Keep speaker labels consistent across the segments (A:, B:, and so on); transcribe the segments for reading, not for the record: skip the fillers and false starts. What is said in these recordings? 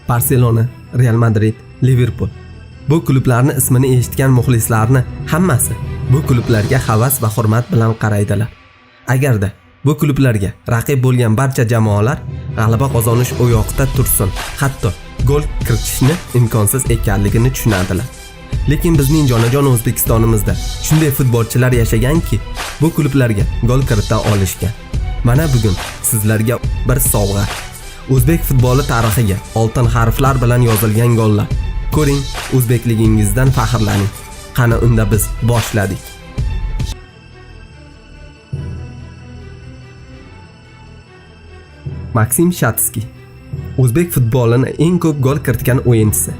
A: Barselona, Real Madrid, Liverpool. Bu klublarni ismini eshitgan muxlislarni hammasi bu klublarga havas va hurmat bilan qaraydilar. Agarda bu klublarga raqib bo'lgan barcha jamoalar g'alaba qozonish u yoqda tursin, hatto gol kiritishni imkonsiz ekanligini tushunadilar. Lekin bizning jonajon O'zbekistonimizda shunday futbolchilar yashaganki, bu klublarga gol kirita olishgan. Mana bugun sizlarga bir sovg'a. O'zbek futboli tarixiga oltin harflar bilan yozilgan gollar. Ko'ring, o'zbekligingizdan faxrlaning. Qani unda biz boshladik. Maksim Shatskiy o'zbek futbolini eng ko'p gol kiritgan o'yinchisi.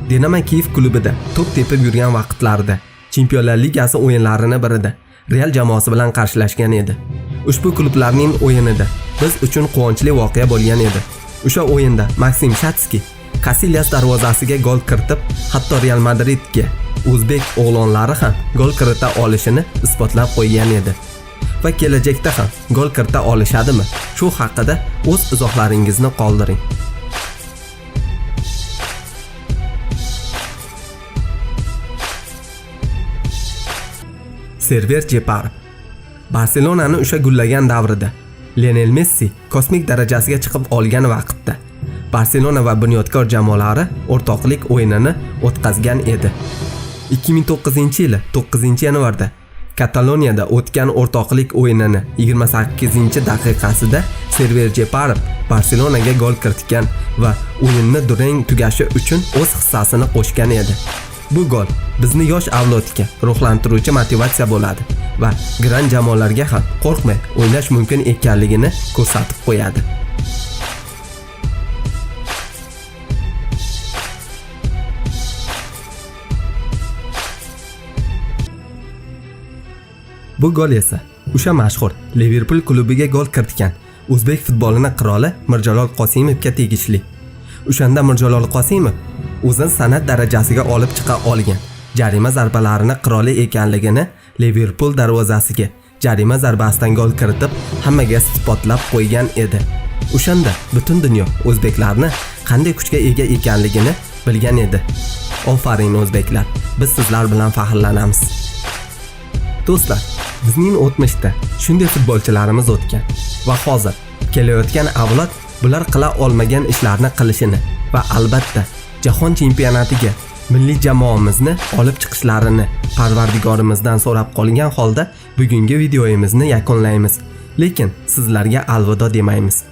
A: Dinamo Kiyev klubida to'p tepib yurgan vaqtlarida Chempionlar Ligasi o'yinlarini birida Real jamoasi bilan qarshilashgan edi. Ushbu klublarning o'yinida biz uchun quvonchli voqea bo'lgan edi. O'sha o'yinda Maksim Shatskiy Casillas darvozasiga gol kiritib, hatto Real Madridga o'zbek o'g'lonlari ham gol kirita olishini isbotlab qo'ygan edi. Va kelajakda ham gol kirita olishadimi? Shu haqida o'z izohlaringizni qoldiring. Server Jeparov Barselonani o'sha gullagan davrida Lionel Messi kosmik darajasiga chiqib olgan vaqtda Barselona va Bunyodkor jamoalari o'rtoqlik o'yinini o'tkazgan edi. 2009-yili 9-yanvarda Kataloniyada o'tgan o'rtoqlik o'yinini 28-daqiqasida Server Jeparov Barselonaga gol kiritgan va o'yinni durang tugashi uchun o'z hissasini qo'shgan edi. Bu gol bizni yosh avlodga ruhlantiruvchi motivatsiya bo'ladi va gran jamoalarga ham qo'rqmay o'ynash mumkin ekanligini ko'rsatib qo'yadi. Bu gol esa o'sha mashhur Liverpool klubiga gol kiritgan o'zbek futbolini qiroli Mirjalol Qosimovga tegishli. O'shanda Mirjalol Qosimov o'zini san'at darajasiga olib chiqa olgan jarima zarbalarini qiroli ekanligini Liverpool darvozasiga jarima zarbasidan gol kiritib hammaga isbotlab qo'ygan edi. O'shanda butun dunyo o'zbeklarni qanday kuchga ega ekanligini bilgan edi. Ofarin o'zbeklar, biz sizlar bilan faxrlanamiz. Do'stlar, bizning o'tmishda shunday futbolchilarimiz o'tgan va hozir kelayotgan avlod bular qila olmagan ishlarni qilishini va albatta jahon chempionatiga milliy jamoamizni olib chiqishlarini Parvardigorimizdan so'rab qolgan holda bugungi videomizni yakunlaymiz. Lekin sizlarga alvido demaymiz.